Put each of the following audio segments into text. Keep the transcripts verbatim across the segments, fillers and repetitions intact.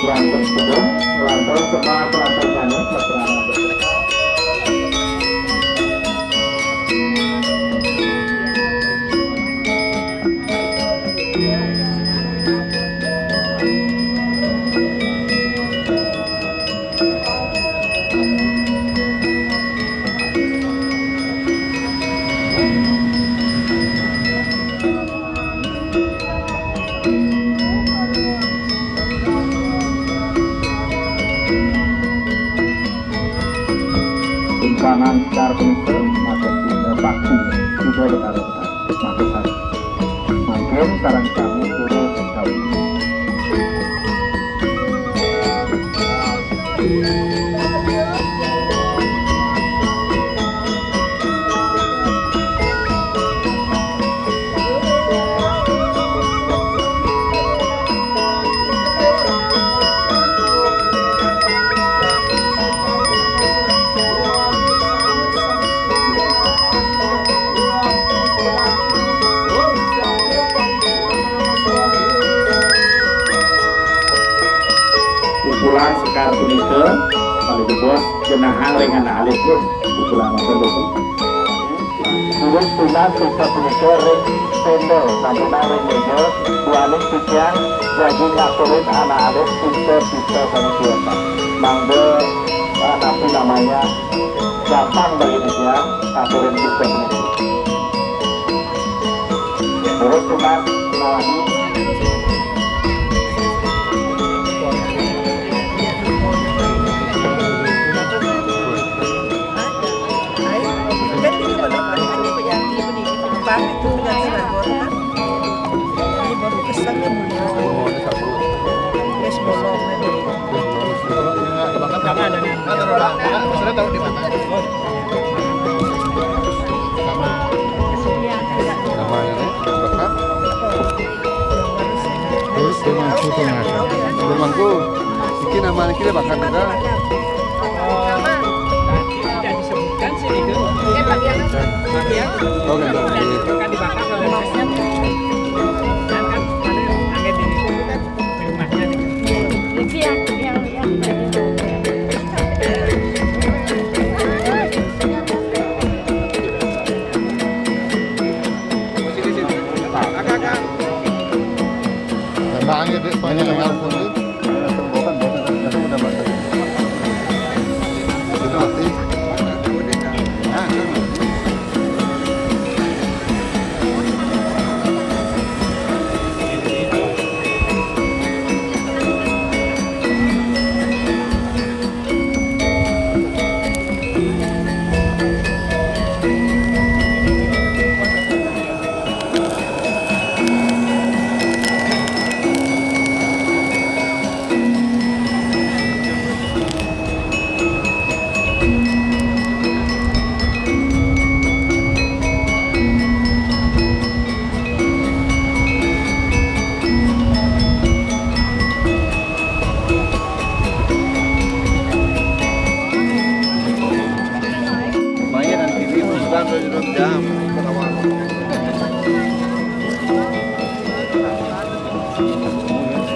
Lantas turun, lantas semangat, lantas nyanyi, mesra, lantas. Tumpangan sekar punika maksud dina bakti, tiga betara betara. Maksud saya. Mangkin sareng sami turun. Kumpulan sekar punika malih jebos genahang ring anak alit, nggih. Kumpulan wonten, Bapak. Wiwit tunas sisa punika ring tenda, sampunang ring méja, duaning titiang jagi ngaturin anak alit sisa-sisa sané siap. Mangda, eh, napi namanya, gampang bagi titiang ngaturin sisa punika. Wiwit tunas, duaning. Terus dengan foto, Mas. Belum aku. Iki namanya kita bakar juga. Tidak disebutkan sih itu. Oke, oke. Kan dibakar kalau masnya. Dan kan ada yang anget ini. Di rumahnya nih. Itu yang, yang, yang Tambah angin, Dek, banyak yang ngalpun, Dek. Itu mati. Nah, itu mati.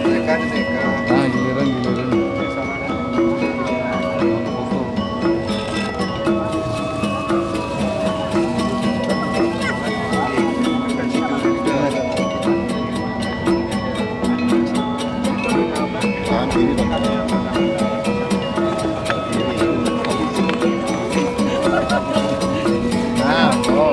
Mereka di T K. Ah, giliran, giliran. Di sana kan. Nah, oh.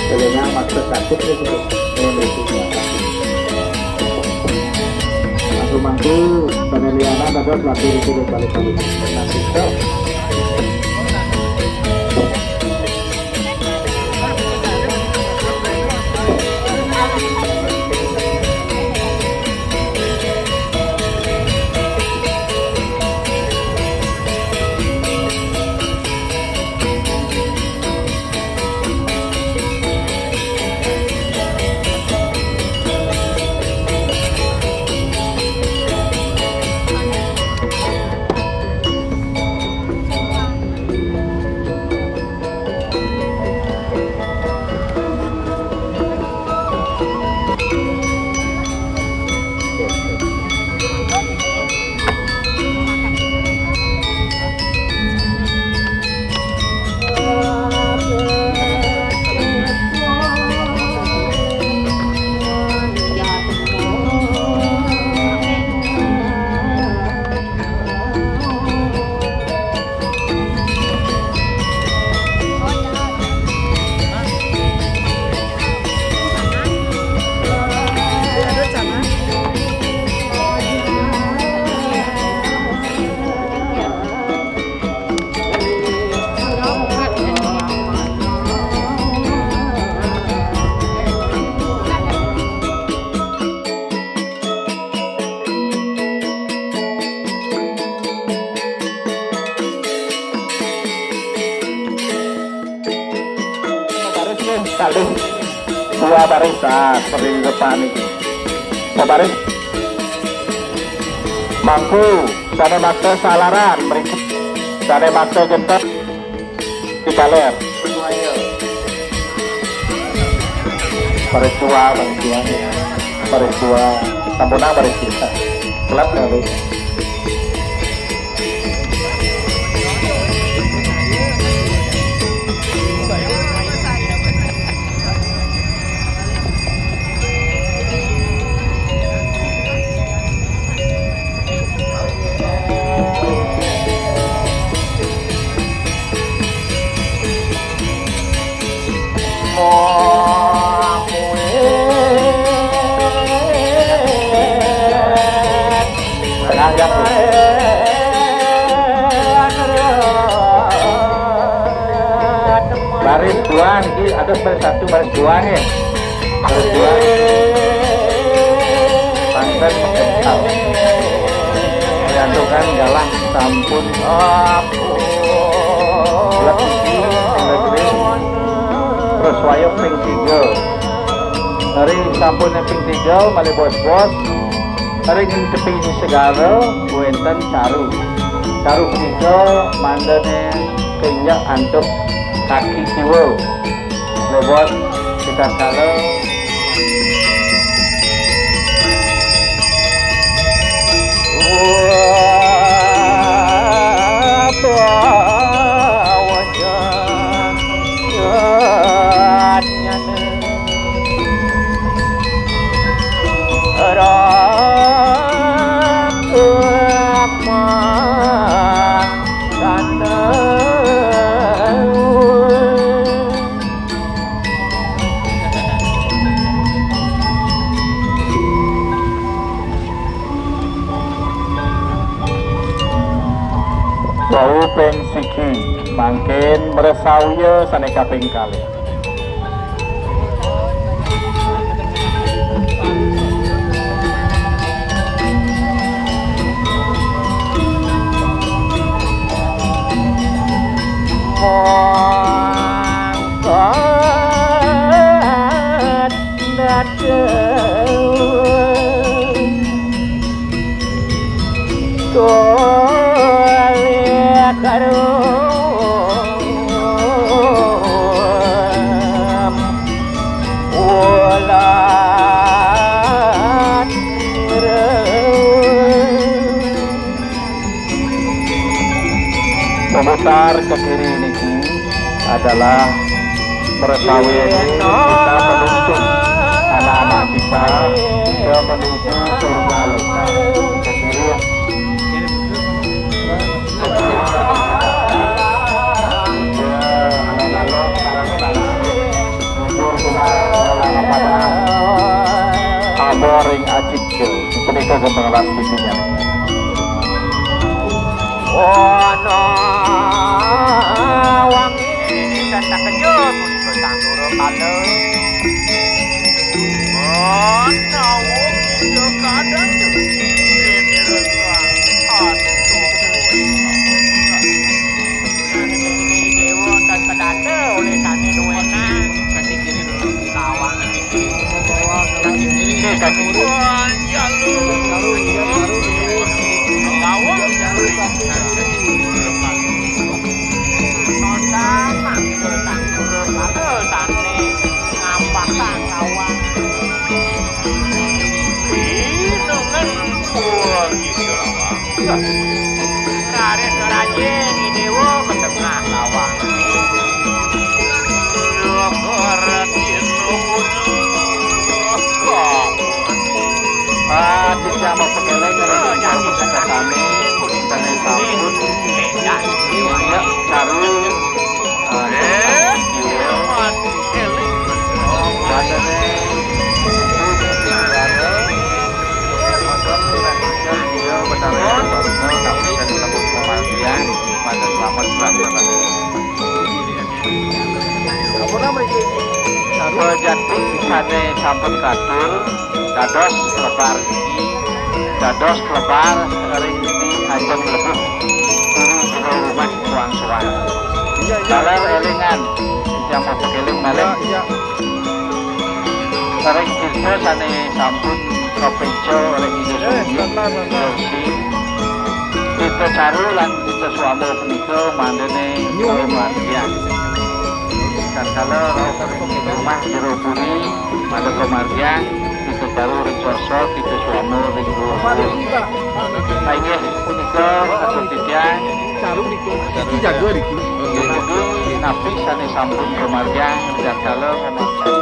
Pokoknya maksud sakit itu, eh, berikutnya. Mangku-mangku, penelianan ada pelatih itu balik-balik. Masih kok. Baris nggih, kalih. Dua baris, ah, seperti di depan iki. Dua baris. Mangku, sané makta salaran, mriki. Sané makta genteng, dibaler. Baris dua, baris dua. Baris dua. Sampun, ah, baris dua. Gelap ya, Bu? Baris dua, iki ada baris satu, baris dua nggih. Baris dua. Pangkat mental. Diantukan galah sampun. Terus wayah ping tiga. Ring sampun ping tiga, malih bos-bos. Ring tepi segara wénten caru. Caru punika mandané keinjak antuk kaki kiwa. Malih bos, kita kala. Wau ping siji, mangkin mresauya sané kaping kalih. Memutar ke kiri niki adalah merepawe kita menuntun anak-anak kita ke menuju surga loka. Ke kiri. Abor ring acik, punika gembeng lan pipinya. Ana wangi dan tak kejut punika Sang Durakala. Ana wangi kadang ini rasa. Aduh. Dewa tan pedada oleh tane nuena. Kaki kiri dulu. Lawang kaki kiri. Kaki kiri. Kaki kiri. Wah, ya lu. Lawang. Kaki kiri. Sama. Lalu tane ngampakan lawang. Ih, dengan gua gitu, Lawang. Raris Raja Idewa ka tengah lawang. Ah, titiang mapakelek ring bagus kasami, dane sampun. Ya, saru. Eh, Pejati sane sampun katur dados klebar niki, dados klebar ring ajeng lebuh guru jero rumah suang-suang. Iya, iya. Taler elingan, titiang mapakeling malih. Iya, iya. Ring tirta sane sampun kapeca oleh Ida Suri, Ida Suri. Tirta Caru lan Tirta Suama punika mandene kamargiang. Tatkala rauh ring rumah jero puri, mangda kamargiang, Tirta Caru ring sorsa, Tirta Suama ring luhur. Inggih punika atur titiang. Caru niki, iki jaga niki. Napi sane sampun kamargiang, tatkala kamargiang.